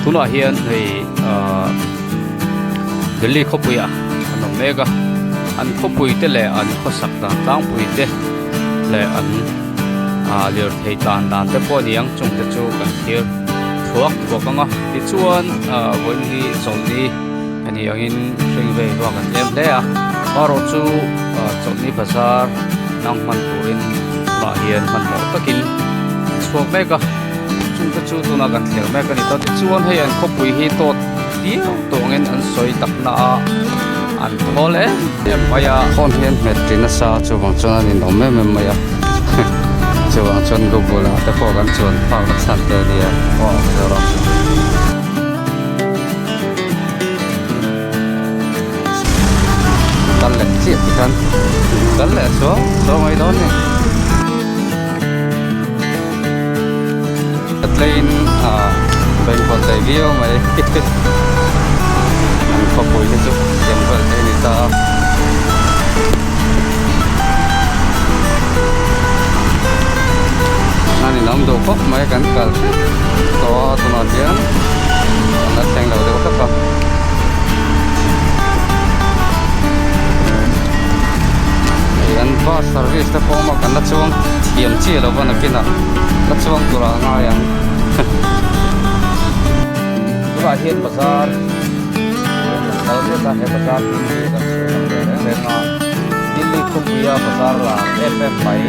Tunah hian hei ahh Delhi khawpui ah an awm mek a, an khawpui te leh an khawsak dan tlangpui te leh an ah lirthei tan dan te pawh a ni ang chung te chu kan thlir thuak thuak ang a tichuan ah vawiin hi chawlhni a ni angin hring vei ruak an tlem hle a marawh chu ah chawlhni bazar nang hman turin tunah hian hmanhmawh takin an chhuak mek a chung te chu tunah kan thlir mek a ni ta tichuan hei an khawpui hi tawt viau tawngin an sawi tak na a an thawl em em mai a phone hi an hmet ṭin nasa chuvang chuan an inawm em em mai a chuvang chuan google ah te pawh kan chuan phak na chhan te a nia aw Mizoram. Kal leh chiah ti khan kal leh suau suau mai dawn ni. Tlaiin ah bengkawt leh viau mai an khawpui te chu siam vel te a ni ta a. An inawm duh khawp mai kan kal hrep tawh a tunah hian kan la thleng lo deuh hlek a. Hei an bus service te pawh a awm a kan la chuang thiam chiah lo va nakinah la chuang turah a ngai ang. Tunah hian bazar kan kal mek a he bazar hming hi kan chhun ang ve reng reng a Delhi khawpuia bazar lar em em mai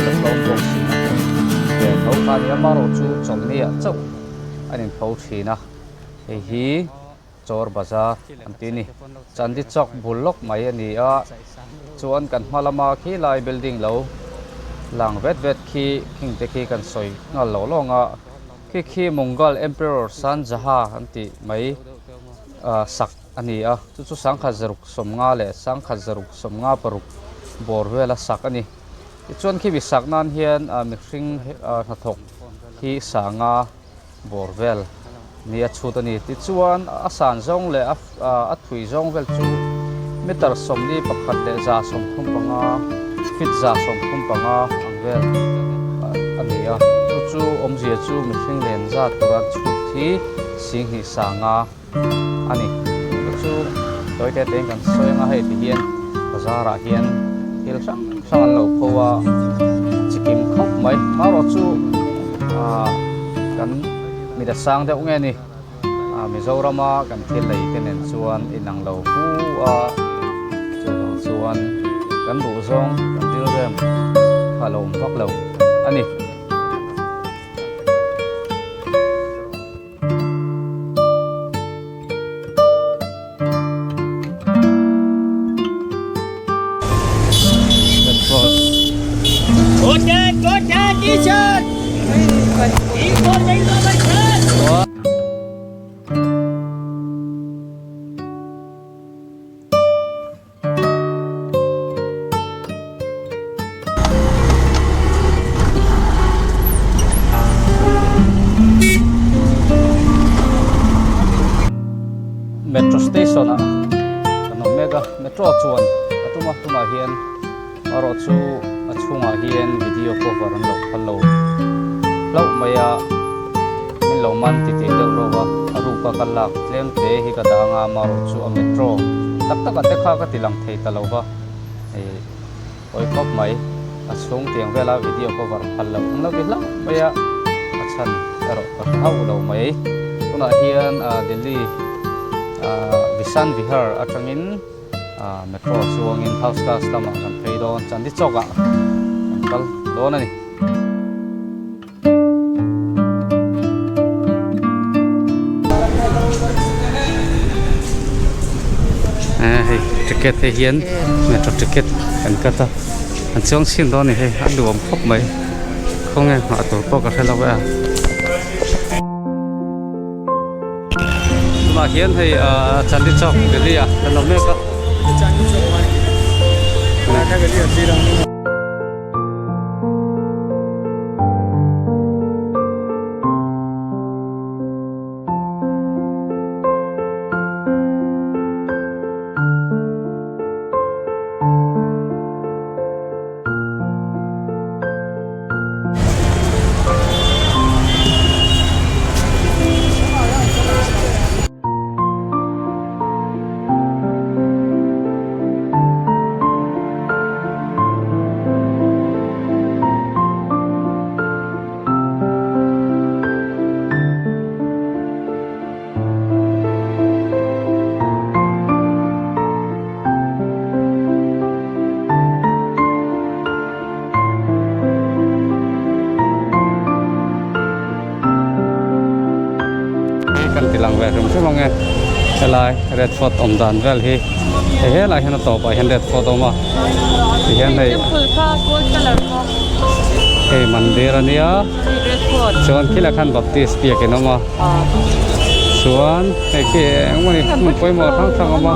la tlawm bawk si na hmun ve tho kha a ni a amaherawhchu chawlhni ah chauh an inpho thin a hei hi Chawr Bazar an ti a ni. Chandi Chowk bul lawk mai a ni a, chuan kan hma lama khi lai building lo lang vet vet khi khing te khi kan sawi nghal lo lawng a, khi khi Mughal Emperor Shah Jahan an tih mai sak a ni a, chu chu sangkhat zaruk sawmnga leh sangkhat zaruk sawmnga paruk bawr vela sak a ni. Tichuan khi mi sak nan hian mihring hnathawk hi sanga bawr vel ni a chhut a ni. Tichuan a san zawng leh a thui zawng vel chu meter 41 leh 135, feet 135 ang vel a ni a. Chu chu awmzia chu mihring len zat tura an chhut hi 2,000 sanga a ni. Chu chu tawi te tein kan sawi anga hei ti hian bazar ah hian thil hrang hrang an lo pho a, a chikim khawp mai. Marawh chu ah kan mit a sang deuh nge ni ah Mizorama kan thil lei te nen chuan inang lo fu a, chuvang chuan kan duh zawng kan rilrem kha a lo awm vak lo a ni. Metro station ah kan awm mek a metro chuan a tum a tunah hian erawh chu a chhungah hian video cover an lo phal lo hlauh mai a min lo man titih deuh reuh a a ruka ka lak tlem te hi ka dah anga amaherawhchu a metro tak tak ah te kha ka ti lang thei ta lo va hei pawi khawp mai a chhung tiang vela video cover phal loh ang lo ti hlauh mai a a chhan erawh ka hre hauh lo mai tunah hian ah Delhi ah Visan Vihar atangin ah metro chuangin house class lamah kan phei dawn Chandi Chowk ah kan kal dawn a ni. Hei ticket te hian metro ticket kan cut a an chuang chhin dawn a ni hei a nuam khawp mai khawnge nghah tur pawh ka hre lo e a tunah hian hei ah Chandni Chowk Delhi ah kan awm mek a. kan ti lang ve hrim hrim ang e helai Red Fort awm dan vel hi hei helai hian a tawpah hian Red Fort a awm a tihian hei hei mandir a nia chuan khilai khan Baptist biakin a awm a chuan hei khi engemaw ni hmun pawimawh hrang hrang a awm a.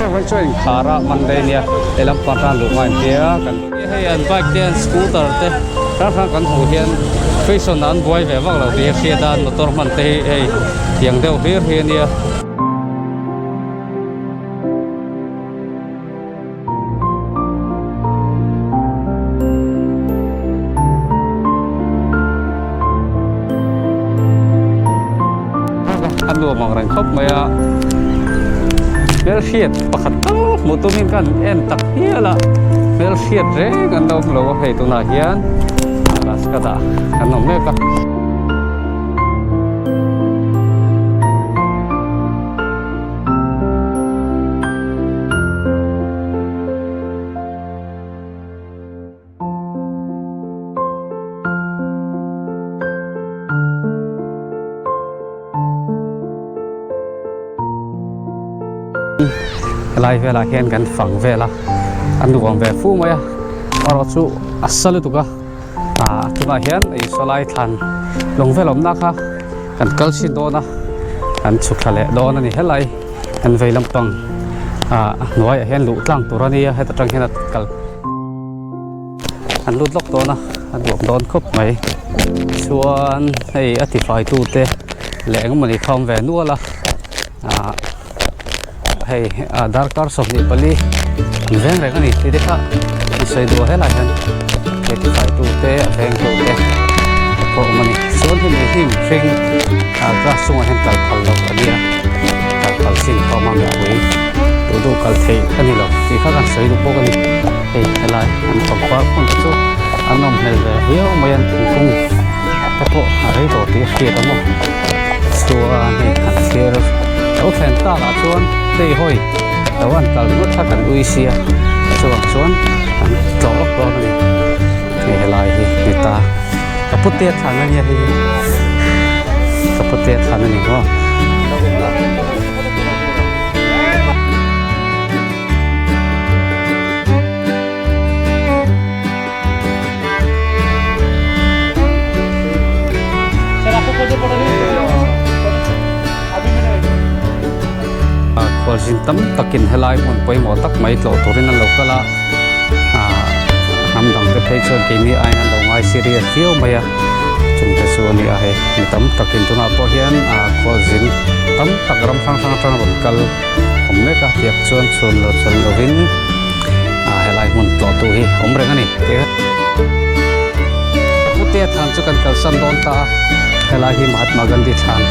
Chuvang chuan inkhar a Monday nia he lampang tan luh ngai tia kan hei an bike te an scooter te hrang hrang kan hmuh hian fashion ah an buai ve vak lo tih hi a hriat a motor hman te hi hei tiang deuh hlir hi a nia. A nuam ang reng khawp mai a hmelhriat pakhat tal hmuh tumin ka han en tak hial a hmelhriat reng an la awm lo a hei tunah hian rajghat ah kan awm mek a. Helai velah hian kan fang vel a a nuam ve fu mai a erawh chu a sa lutuk a ah tunah hian ih sawlai thlan lawng vel awmna kha kan kal chhin dawn a kan chhuk thla leh dawn a ni helai kan vei lampang ah hnuaiah hian luh tlang tur a nia heta tang hian a kal. An lut lawk dawn a a duak dawn khawp mai chuan hei a tifai tu te leh eng emawni kha awm ve nual a ah hei ah darkar 24 an veng reng a ni tih te kha an sawi duh a helai hian hei tifai tu te a veng tu te pawh awm a ni chuan hemi hi mihring ah grass chungah hian kal phal loh a nia kal phal chin kha a awm a mipui duh duh kal theih a ni lo tih kha kan sawi duh bawk a ni. Hei helai an pangpar hmun te chu an nawm hmel ve viau mai a thingkung te pawh a rei tawh tih a hriat a maw chuan hei an thlir lo thlen tak ah chuan hei hawi lo an kal ringawt kha kan ui sia chuvang chuan an tlawh lawk dawn a ni hei helai hi ni ta ka pute a thlan a nia hei hi ka pute a thlan a ni maw. Khualzin tam takin helai hmun pawimawh tak mai tlawh turin an lo kal a ah hnam dang te phei chuan keini aiin an lo ngai serious viau mai a chungte chu a ni a hei mi tam takin tunah pawh hian ah khualzin tam tak ram hrang hrang atang rawn kal awm mek a tiang chuan chhun lo chhun lovin ah helai hmun tlawh tu hi awm reng a ni Putea thlan chu kan kalsan dawn ta a helai hi Mahatma Gandhi thlan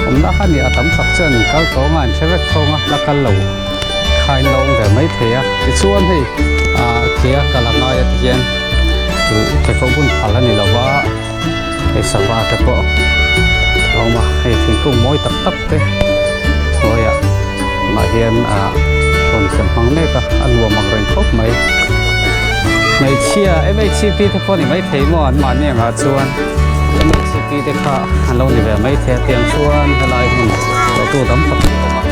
awmna kha a ni a tam tak chuan in kal tawng a in hre vek thawng a la kal lo kha in lo awm ve mai thei a tichuan hei ah ke a kal a ngai a ti hian pheikhawk bun phal a ni lo va hei sava te pawh a awm a hei thingkung mawi tak tak te hnuaiah tunah hian ah rawn sem hmang mek a a nuam ang reng khawp mai hmeichhia mhcp te pawh a ni maithei maw an mahni angah chuan mhcp te kha an lo ni ve maithei a tiang chuan helai hmun tlawhtu tam tak hi a awm a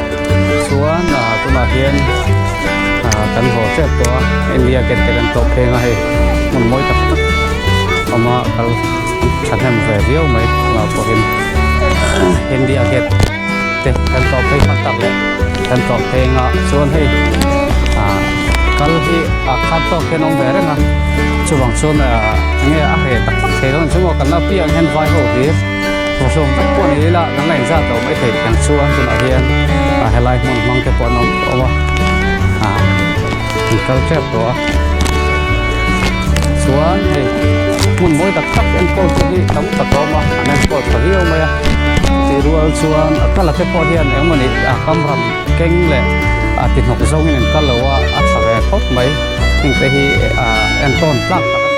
chuan ah tunah hian ah kan haw tep tawh a India gate te kan tlawh pheng a hei hmun mawi tak tak. Awma kal thahnem ve viau mai tunah pawhin India gate te kan tlawh phei hman tak leh kan tlawh phei anga chuan hei ah kal hi a khat tawk hian a awm ve reng a chuvang chuan ah enge a hreh tak tak thei dawn chu maw kan la piang hian vai ho hlir vawhlawm vek pawh ni ila kan la inzat lo mai thei tiang chuan tunah hian ah helai hmun hmang te pawh an awm awm a ah. An kal tep tawh a chuan hei hmun mawi tak tak enkawl te hi tam tak a awm a an enkawl tha viau mai a tih rual chuan a kal a te pawh hian engmawni a kam ram keng leh a ti hnawk zawngin an kal lo a a tha ve khawp mai heng te hi ah entawn tlak tak a ni.